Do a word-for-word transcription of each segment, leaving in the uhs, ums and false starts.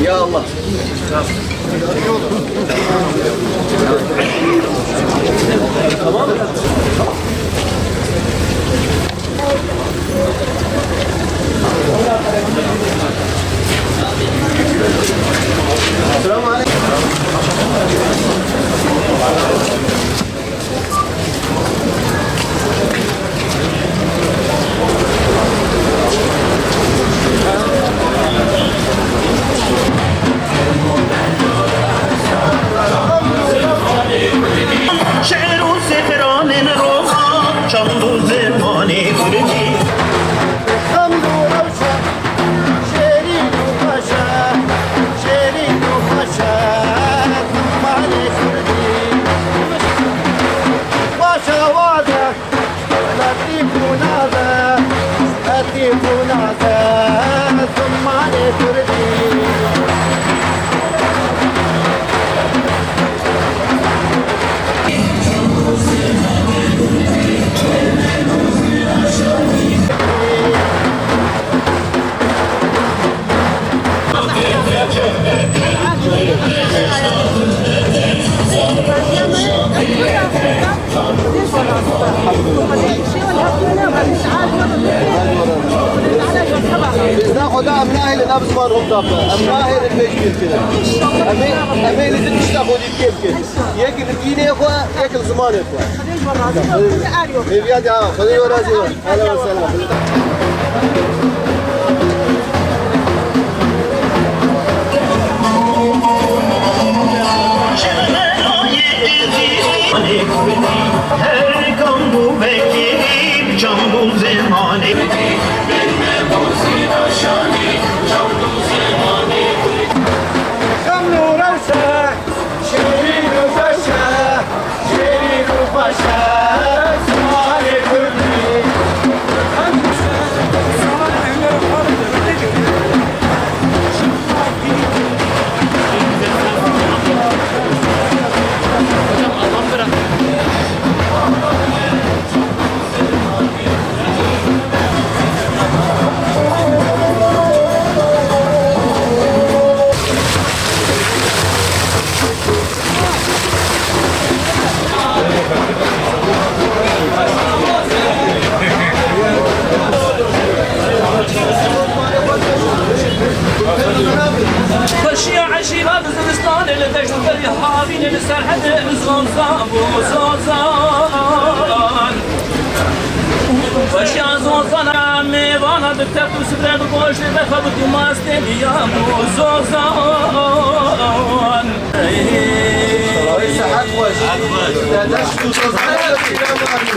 Ya Allah. Selamun aleyküm. Şiir û sifranên roman, çand û zimanê kurdî. Xeml û rewşa, şêrîn û xweşa, şêrîn û xweşa, zimanê kurdî. Xweşa waze, letîf û naze, letîf û naze, zimanê kurdî. Bizna xwe da em nahêlin ev ziman hûn dape. Em nahêlin pêşbîr kirin. Em ê, em ê li din tişta xwe dî kêm kin. Yek li dînê xwe, yek li zimanê xwe. Hêviya de ha, Xwedê we razî be. Ehlen we sehlen. Her kam bû vekirî, çand û zimanê. Xeml û rewşe, şêrîn û xweş e, şêrîn û xweş e, zimanê kurdî. Xweşiya eşîra bi zivistanê li deşt û derî havînê li serhedê li Zozan bû Zozan. Xweşiya Zozana mêvana bi text û sifre bi goştê vexebit û mastê diya bû Zozan. Ay, sehet xweş. Te deşt û Zozanê me bîra manî.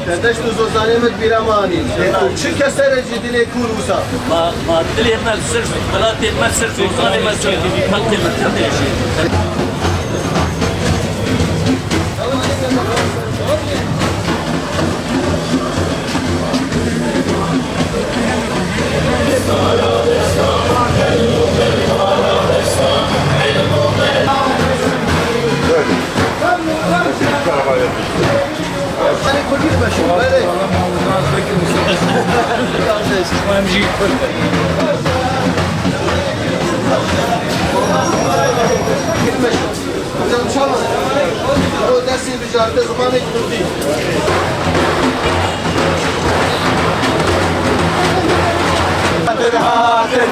Te deşt û Zozanê me bîra manî. Ew çi kesere jî dilê kûr wisa. Ma, ma dilê me ser, welatê me ser, Zozanê me ser, xelkê me ser. Hocam, çal. O dersi bijarde zimanê kurdî. Hatin, hatin,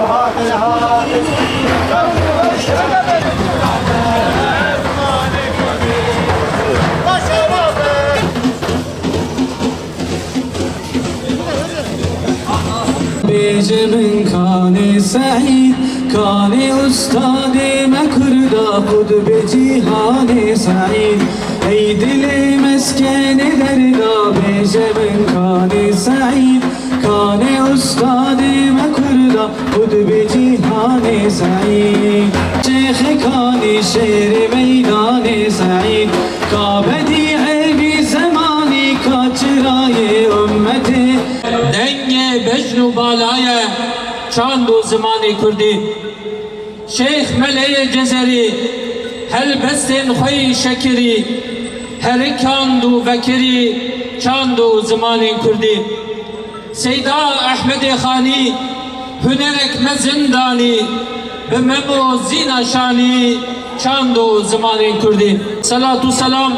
hatin, hatin. Bêje min Kanê Seîd, Kanê ustadê me Kurda, qutbê cîhanê Seîd. Ey dilê meskenê derda, bêje min Kanê Seîd, Kanê ustadê me Kurda, qutbê cîhanê Seîd. Şêxê Kanî şêrê meydanê Seîd, ka bedîê vî zemanî, ka çirayê ummetê. Dengê bejn û bala ye çand û zimanê kurdî. Şêx Meleyê Cezerî helbestên xwe yî şekirî, herikand û vekirî çand û zimanên kurdî. Seyda Ehmedê Xanî, hunerek mezin danî, bi mem û zîna şanî, çand û zimanên kurdî. Selat û selam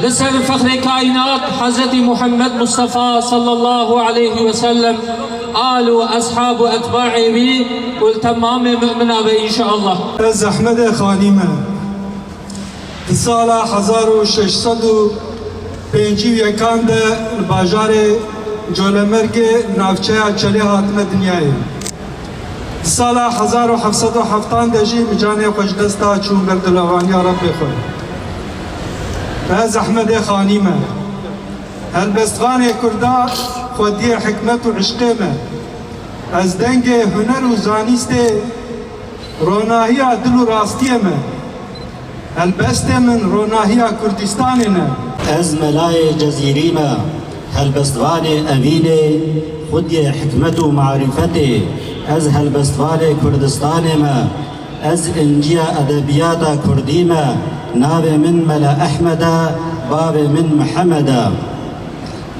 li ser fexrê kaînat Hezretî Muhammed Mustafa sallallahu aleyhi ve sellem, al û eshab û etbaê wî û li temamê mumina be înşeallah. Ez Ehmedê Xanî me. Di sala hezar û şeş sed û pêncî û yekan de li bajarê Colemêrgê navçeya Çelê hatime dinyayê. Di sala hezar û heft sed û heftan de jî bi canê xwe ji dest da, çûn ber dilavaniya Rebbê xwe. Ez Ehmedê Xanî me. Helbestvanê Kurda xwediyê hikmet û işqê me. Ez dengê huner û zanîstê, ronahiya dil û rastiyê me. Helbestê min ronahiya Kurdistanê ne. Ez Melayê Cezîrî me, helbestvanê Evînê, xwediyê hikmet û marîfetê. Ez helbestvanê Kurdistanê me. Ez inciya edebiyata Kurdî me. Navê min Mela Ehmed e, bavê min Mihemed e.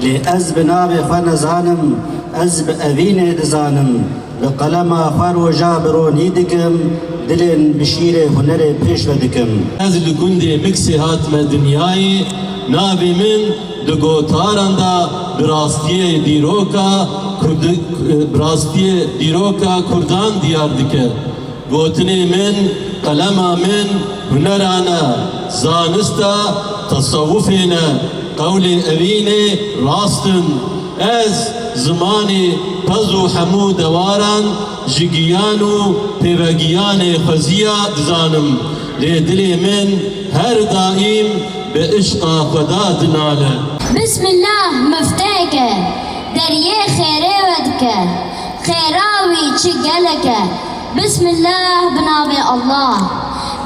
Lê ez bi navê xwe nizanim, ez bi Evînê dizanim. Bi qelema xwe roja bi ronî dikim, dilên bi şîrê hunerê pêş ve dikim. Ez li gundê Miksê hatime dinyayê, navê min di gotaran de bi rastiyê dîroka Kurdi-, bi rastiyê dîroka Kurdan diyar dike. Gotinê min, qelema min, hunera ne, zanist e, tesewufê ne, qewlê Evînê rast in. Ez zimanê pez û hemû dewaran ji giyan û pêvegiyanê xweziya dizanim, lê dilê min her daîm bi işqa Xweda dinale. Bismillah mifteke, deriyê xêrê vedike, xêra wî çi gelek e. Bismillah bi navê Allah.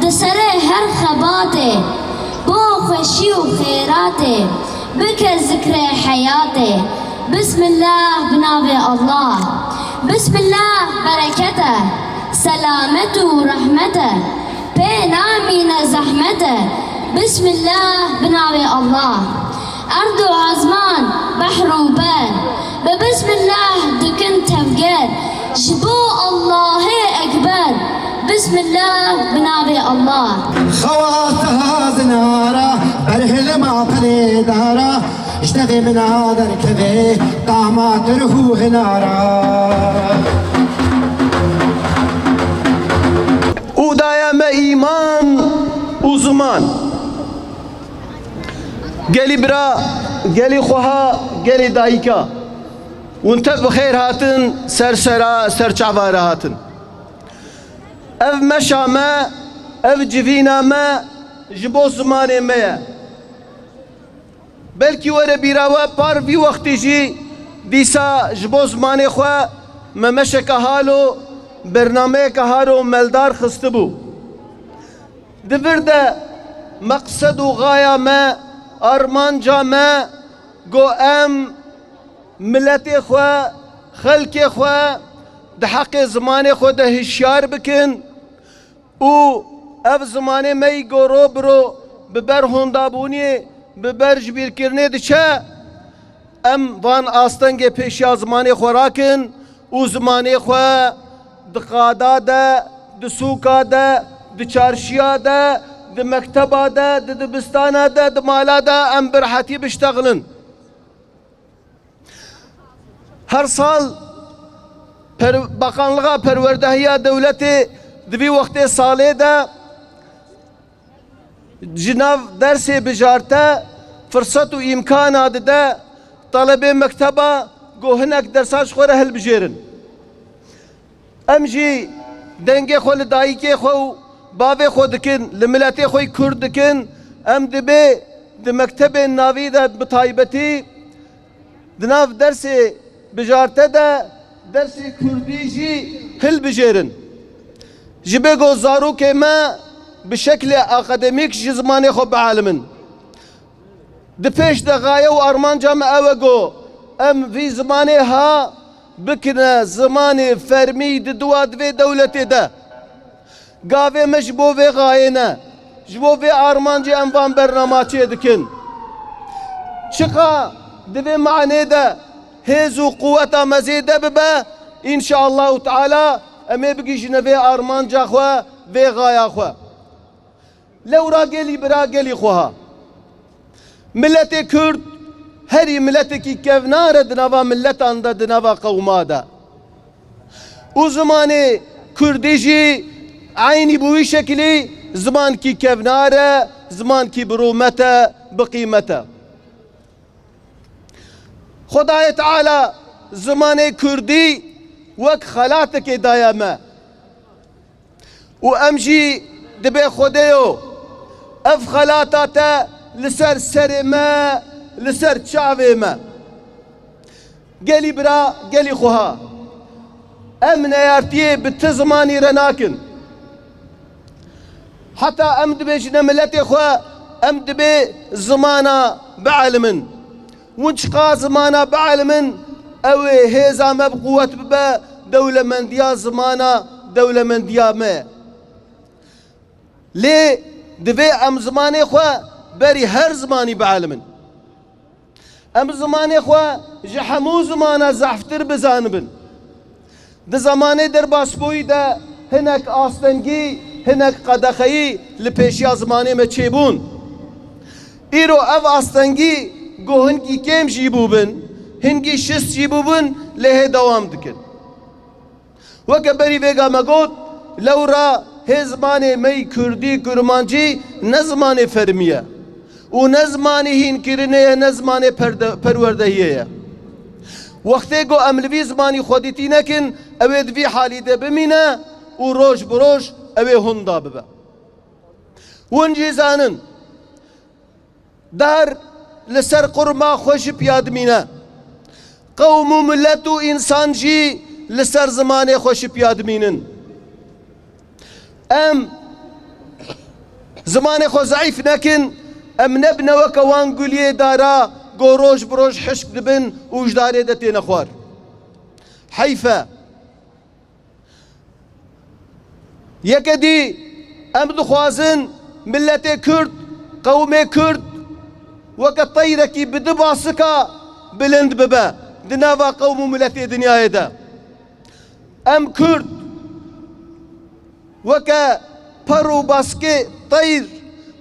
Di serê her xebatê, bo xweşî û xêratê, bike zikrê heyatê. Bismillah bi navê Allah. Bismillah bereket e, selamet û rehmet e. Pê namîne zehmet e. Bismillah bi navê Allah. Erd û ezman, behr û ber, bi bismillah dikin tevger. Ji bo Allahê Ekber, bismillah bi navê Allah. Xewa teha zinara, berhilma pelê dara, ji devê mina derkeve, dama dirh û hinara. Û daye me îman û ziman. Gelî bira, gelî xweha, gelî dayika. Hûn tev bi xêr hatin, ser sera, ser çava re hatin. Ev meşa me, ev civîna me ji bo zimanê me ye. Belkî were bîra we, par vî wextî jî dîsa ji bo zimanê xwe me meşeke halo, bernameyeke halo meldar xistibû. Di vir de meqsed û xaya me, armanca me, go em miletê xwe, xelkê xwe di heqê zimanê xwe de hişyar bikin û ev zimanê me yî go ro bi ro bi ber hondabûniyê, bi ber jibîrkirinê diçe, em van astengê pêşiya zimanê xwe rakin û zimanê xwe di qada de, di sûka de, di çarşiya de, di mekteba de, di dibistana de, di mala de em bi rehetî biştexilin. Her sal per-, Bakanlığa Perwerdehiya Dewletê di vî wextê salê de ji nav dersê bijarte firset û îmkana dide talebê mekteba ku hinek dersa ji xwe re hilbijêrin. Em jî dengê xwe li dayikê xwe û bavê xwe dikin, li miletê xwe yî Kurd dikin, em dibê di mektebên navî de bi taybetî di nav dersê bijarte de dersê kurdî jî hilbijêrin. Ji bê ku zarokê me bi şeklê akademîk ji zimanê xwe bialimin. Di pêş de xaye û armanca me ew e ku em vî zimanê ha bikine zimanê fermî di dua di vê dewletê de. Gavê me ji bo vê xayê ne, ji bo vê armancê em van bernama çêdikin. Çiqa di vê manê de Hêz û quweta me zêde bibe, înşaallahu teala em ê bigihîjine vê armanca xwe, vê xaya xwe. Lewra gelî bira, gelî xweha. Miletê Kurd herî miletekî kevnar e di nava miletan de, di nava qewma de. Û zimanê Kurdî jî eynî bi wî şekilî zimankî kevnar e, zimankî bi rûmet e, bi qîmet e. Xwedayê Teala zimanê Kurdî wek xelatekê daye me. Û em jî dibê Xwedêyo, ev xelata te li ser serê me, li ser çavê me. Gelî bira, gelî xweha. Em neyartiyê bi ti zimanî re nakin. Heta em dibêjine miletê xwe, em dibê zimana bielimin. Hûn çiqa zimana bielimin, ew ê hêza me bi quwet bibe, dewlemendiya zimana, dewlemendiya me. Lê divê em zimanê xwe berî her zimanî bielimin. Em zimanê xwe ji hemû zimana zehftir bizanibin. Di zemanê derbasbûyî de hinek astengî, hinek qedexeyî li pêşiya zimanê me çêbûn. Îro ev astengî ku hingî kêm jî bûbin, hingî şist jî bûbin, lê hê dewam dikin. Weke berî vêga me got, lewra hê zimanê me yî kurdî, kurmancî ne zimanê fermî ye û ne zimanê hînkirinê ye, ne zimanê perde-, perwerdehiyê ye. Wextê ku em li vî zimanî xwedîtî nekin, ew ê di vî halî de bimîne û roj bi roj ew ê hunda bibe. Hûn jî zanin, dar li ser qurma xwe jî piya dimîne. Qewm û milet û însan jî li ser zimanê xwe jî piya dimînin. Em zimanê xwe zeîf nekin, em nebine weke wan guliyê dara ku roj bi roj hişk dibin û ji darê de têne xwar. Heyf e. Yeke dî em dixwazin miletê Kurd, qewmê Kurd weke teyrekî bi du basika bilind bibe di nava qewm û miletê dinyayê de. Em Kurd weke per û baskê teyr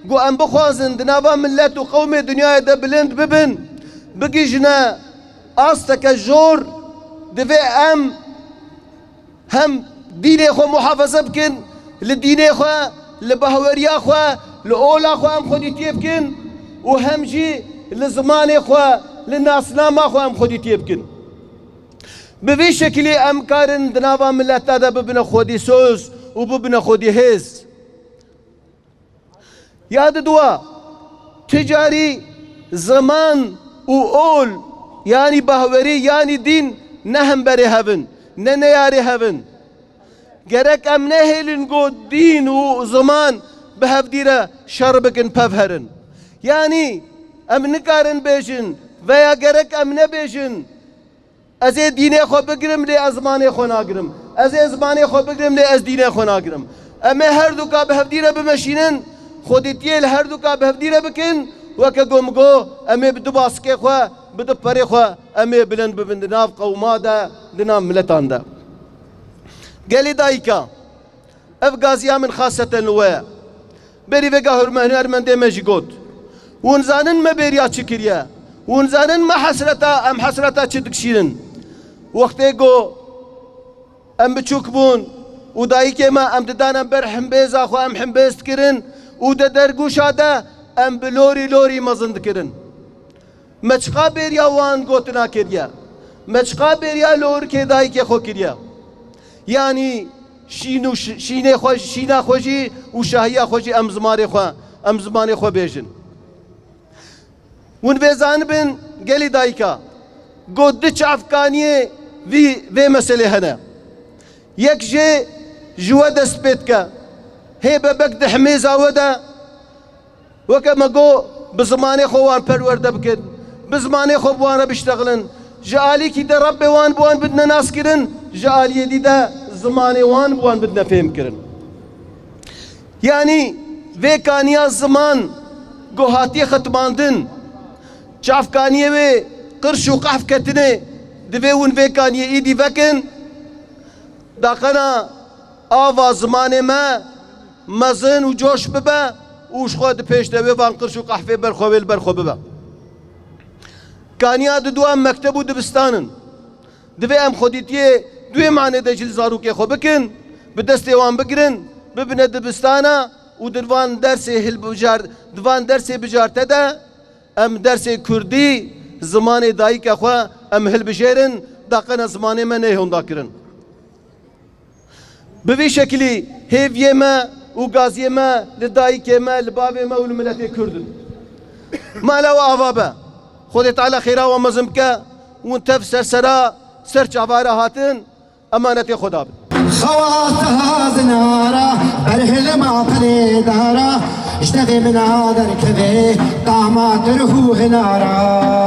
ku em bixwazin di nava milet û qewmê dinyayê de bilind bibin, bigihîjine asteke jor, divê em hem dînê xwe muhafaza bikin, li dînê xwe, li bahweriya xwe, li ola xwe em xwedîtiyê bikin û hem jî li zimanê xwe, li nasnama xwe em xwedîtiyê bikin. Bi vî şekilî em karin di nava mileta de bibine xwedî soz û bibine xwedî hêz. Ya diduwa, ti carî ziman û ol, yanî bahwerî, yanî dîn ne hemberê hev in, ne neyarê hev in. Gerek em nehêlin ku dîn û ziman bi hevdî re şer bikin, pev herin. Yanî em nikarin bêjin veya gerek em nebêjin, ez ê dînê xwe bigirim, lê ez zimanê xwe nagirim. Ez ê zimanê xwe bigirim, lê ez dînê xwe nagirim. Em ê herduka bi hevdî re bimeşînin, xwedîtiyê li herduka bi hevdî re bikin, weke ku min got, em ê bi du basikê xwe, bi du perê xwe, em ê bilind bibin di nav qewma de, di nav miletan de. Gelî dayika, ev gaziya min xaseten li we ye. Berî vêga hurme-, hunermendê me jî got. Hûn zanin me bêriya çi kiriye? Hûn zanin me hesreta, em hesreta çi dikişînin? Wextê ku em biçûk bûn û dayikê me em didane ber himbêza xwe, em himbêz dikirin û di dergûşa de em bi lorî lorî mezin dikirin. Me çiqa bêriya wan gotina kiriye? Me çiqa bêriya lorikê dayikê xwe kiriye? Yanî şîn û ş-, şînê xwe, şîna xwe jî û şahiya xwe jî em zimanê xwe, em zimanê xwe bêjin. Hûn vê zanibin, gelî dayika, got du çavkaniyê vî, vê meselê hene. Yek jê ji we dest pê dike. Hê bebek di himêza we de, weke me got, bi zimanê xwe wan perwerde bikin, bi zimanê xwe bi wan re biştexilin. Ji alîkî de Rebbê wan bi wan bidine naskirin, ji aliyê dî de zimanê wan bi wan bidine fêhmkirin. Yanî vê kaniya ziman ku hatiye xetmandin, çavkaniyê wê qirş û qehf ketinê, Divê hûn vê kaniyê îdî vekin, daqena ava zimanê me mezin û coş bibe û ji xwe di pêş de wê van qirş û qehfê ber xwe wê li ber xwe bibe. Kaniya didu em mekteb û dibistan in. Divê em xwedîtiyê di wê manê de jî li zarokê xwe bikin, bi destê wan bigirin, bibine dibistana û di van dersê hilbijar-, di van dersê bijarte de em dersê kurdî, zimanê dayika xwe em hilbijêrin, daqena zimanê me neyê hondakirin. Bi vî şekilî hêviyê me û gaziyê me li dayikê me, li bavê me û li miletê kurd in. Mala we ava be. Xwedê Teala xêra we mezin bike. Hûn tev ser sera, ser çava re hatin, emanetê Xweda bin. Xewata zinara, berhilma pelê dara, ji devê min a derkevê, dama dirhû hinara.